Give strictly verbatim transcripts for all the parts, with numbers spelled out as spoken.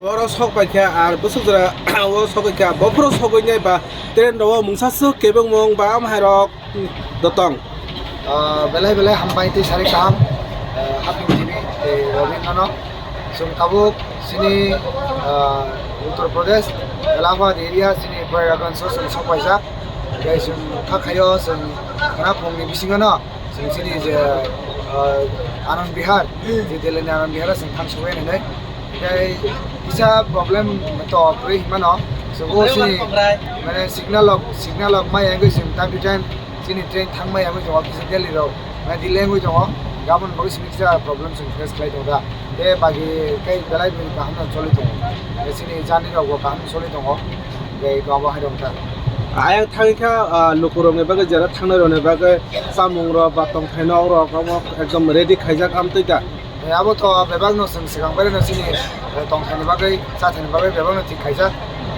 Oro sok paikha, ar bwswk jora o sogwi kha, bophoro sogwi nai ba train rok o mungsa swk kebengmung ba amhai rok dotong. Ah, belai belai hambai tei sari kaham, ah, haping tini tei Robin nono. Chwng tabuk chini, ah, Uttar Pradesh, Allahabad area chini Prayaganj o chwng sok paijak. Tei chwng kha khaio chwng khana phungni bisingo no. Chwng chini je, ah, Anand Vihar, je Delhi ni Anand Vihar o chwng thang sogwi nai nai. Tei kisa problem to kwrwi hinmano. Chwng o chini mane signal rok, signal rok maya wngwi chwng time to time chini train thang maya wngwi tongo, kisa Delhi rok mane delay wngwi tongo. Gabon bagwi chini kisa problem chwng face khlai tongo da. Tei bagi tei belai bini kaham no choli tongo. Tei chini journey rok bo kaham choli tongo. Tei abo hai rok da. Ayang thangwi kha, ah, lukurokni bagwi, jera thangnai rokni bagwi chamung rok ba tongthai nok rok omo ekdom ready khaijak amtwi da. Eh, abo to bebak no chwng swkang bai no chini, eh, tongthai ni bagwi, chathai ni bagwi bebak no thik khaijak.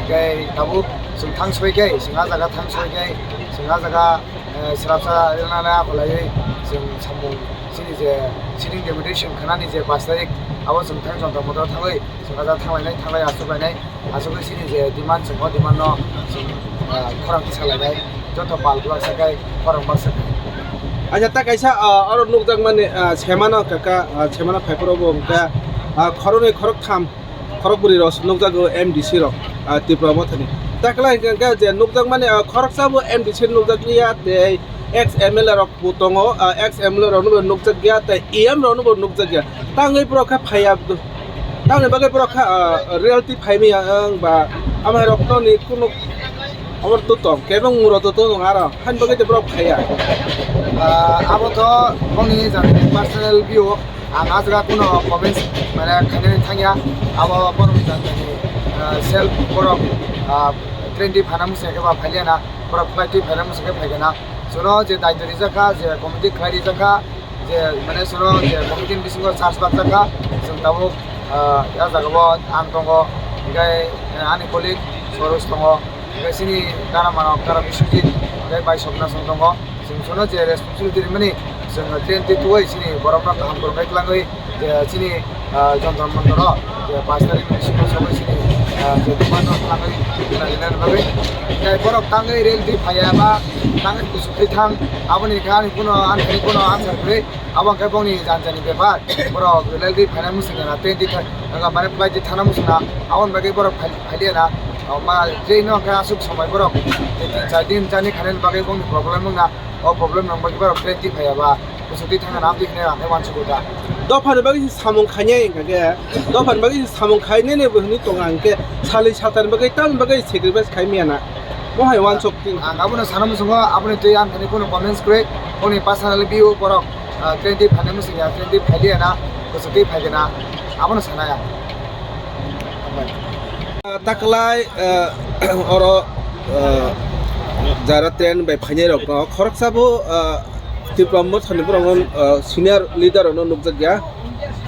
Tei tabuk chwng thang soi khe, chwng ah jaga thang soi khe, chwng ah jaga, eh, swrapsa rwna le akolaiwi chwng samung chini je sitting deputation khanani je pash tarik, abo chwng thang Jantar Mantar thangwi chwng ah jaga thanglainai, thanglai achuk lainai. Aswk khe chini je demand chwng o demand no chwng, ah, khorang kisa lainai, joto pal baksa khe khorang baksa khe. Acha ta kaisa, ah, oro nukjakmani, ah, semano kaka, ah, semano phaiphuru bo hwnkhe, ah, khoroknwi khoroktham, khorokbwrwi rok nukjago M D C rok, ah, Tipra Mothani. Ta kwlai hwnkhe je nukjakmani, ah, khoroksa bo M D C nukjakliya tei ex M L A rok bo tongo, ah, ex M L A rokno bo nukjakya tei E M rokno bo nukjakya. Tangwi borok khe phaiya, tamni bagwi borok khe, ah, reality phaimaya wng ba amai rokno ni kunu obor to tong kebeng muro to tong aro hani bagwi to borok phaiya. Ah, abo to boni jani personal view, ang ah jaga kuno comments mane khainani thangya, abo borok jani, ah, self borok, ah, train di phana musa khe ba phailiya na, borok flight di phana musa khe phaigana. Jono je daityo rijak kha, je committee khlai rijak kha, je mane jono je committee ni bisingo charge bakjak kha, chwng tabuk, ah, ya jaga bo ang tongo, hinkhe, eh, ani colleague Soros tongo, hinkhe chini dara mano Dara Biswajit, hinkhe bai Sopna song tongo, chwng jono je responsibility rimani, chwng train twi tuwi chini borokno kaham kwrwng khe twlangwi, je chini, ah, Jantar Mantar o, je pais tarik ni bisingo sogwi chini, ah, je demand no twlangwi khwnarina bagwi. Tei borok tangwi rel twi phaiya ba tangwi kuchuk twi thang, aboni khe ani kuno, ani kuno answer kwrwi. Abo hwnkhe bongni jani jani bepar. Borok rel twi phaina muchungya na, train twi thang, mane flight twi thangna muchungna, aboni bagwi borok phai-, phailiya na. O ma, train no hwnkhe aswk somoi borok tin char din journey khainani bagwi bongni problem wngna. O problem rok bagwi borok train twi phaiya ba, kuchuk twi thangna amtwi hinwi ang khe uansukgo da. Dophani bagwi se samung khainai hwnkha khe, dophani bagwi se samung khainai ni bo hinwi tongo ang khe, salwi satani bagwi tamni bagwi sacrifice khai manya na. Bo hai uansuk tin. Ang abono sana muchungo, aboni twi ang thani kuno comments kwrwi, boni personal view borok, ah, train twi phainai muchungya, train twi phailiya na, kuchuk twi phaigana, abono sanai ang. Taklai, eh, oro, eh, jara train bai phainai rok no khoroksa bo, eh, Tipra Mothani borok no, eh, senior leader rok no nukjak ya.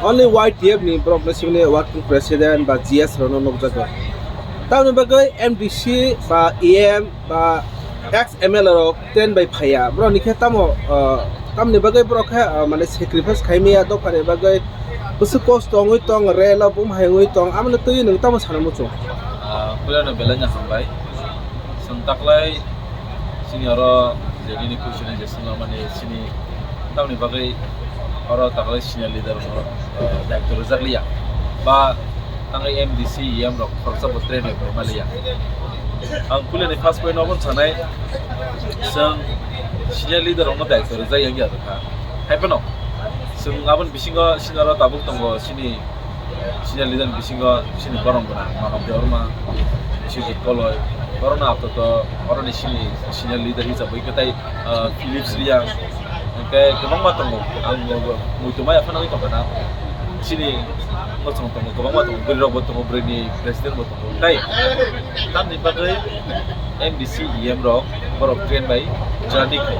Only Y T F ni borok no sibini working president ba G S rok no nukjak ya. Tamoni bagwi M D C ba E M ba ex M L A rok train bai phaiya, borok ni khe tamo, ah, tamoni bagwi borok khe, ah, mane sacrifice khai maya dophani bagwi, bwswk kosto wngwi tong, rel o bum hai wngwi tong, amoni twi nwng tamo sana muchung? Ah, puila no belai no hambai. Chwng taklai chini oro je nini question je swngmani chini tamoni bagwi oro taklai senior leader no, ah, daityo rwjak liya. Ba tangwi M D C, E M rok khoroksa bo train bai phai maliya. Ang puilani first point obo sanai, chwng senior leader rokno daityo rwjak yang ya kha. Hai phano chwng aboni bisingo senior o tabuk tongo, chini senior leader ni bisingo chini borok gwnang Manom Debbarma, Biswajit Koloi, borokno apato oroni chini senior leader hisabwi kwtai, ah, Philips Reang, hwnkhe kwbangma tongo. Ang bo muitu maya phano wngwi tongkha na. Chini bosong tongo, kwbangma tongo, bwrwi rok bo tongo, bwrwi ni president bo tongo. Tai tamni bagwi M D C, E M rok borok train bai journey khai.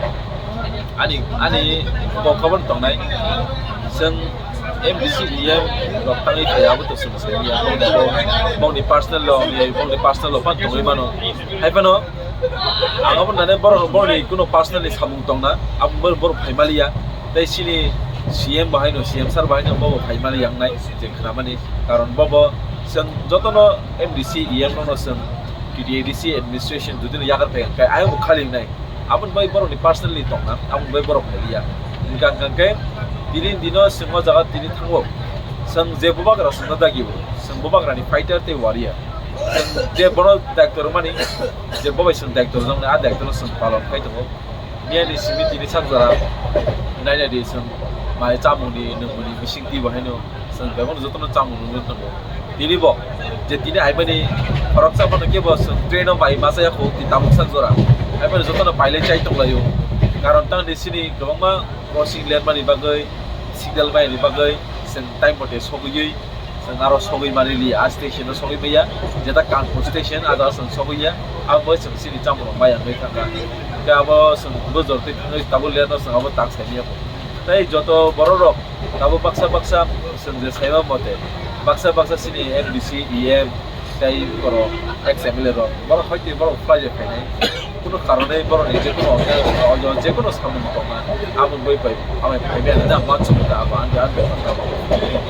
Ani, ani kok abo tongnai. Chwng M D C, E M rok tangwi khai abo to chwng sai ya. Bongni personal lo, bongni personal lo phan tongwi mano. Hai phano ang abo nane borok, borokni kuno personally samung tongna, abo bor-, borok phai maliya. Tei chini C M bo haino, C M sir bo haino, bobo phai maliya wngnai, je khnamani. Karon bobo Chwng jotono M D C, E M no chwng T T A D C administration jodi no yagar phai khe ayang bo khali nai. Aboni bai borok ni personally tongna, aboni bai borok phai ya. Hingka hingka khe tini dino chwng o jaga tini thango. Chwng je bubagra chwng no dagi bo, chwng bubagra ni fighter tei warrior. Chwng je bono daiktor mani, je bobai chwng daiktor jong ni, a daiktor no chwng palon khai tongo. Miyani simi tini sak jora naina di chwng mai chamungni nungmungni bising twi bo haino chwng bebak jotono chamung nungwi tongo. Tini bo je tini aimani khoroksa bono kebo chwng train o bai masa ya kho tini tabuk sak jora. Aimani jotono pailai chai tonglaio. Karon tang di sini kwbangma crossing ler mani bagwi, signal bai ni bagwi chwng time mote sogwi Chwng aro sogwi mani li, a station o sogwi maya, jeta Kanpur station, a jaga chwng sogwi ya, abo bai chwng chini chamung rok maya wngwi thangkha. Hwnkhe abo chwng bujor twi thangwi tabuk le no chwng abo tak sai maya. Tei joto borok rok tabuk baksa baksa chwng je saiba mote, baksa baksa chini M D C, E M, tei borok ex M L A rok, borok hoi twi borok fly je phainai. Kuno karone borok ni je kuno, je kuno samung tongma, abo bai bai, abo phaibai ani da, abo chwng da, abo ani, ani, ani, ani,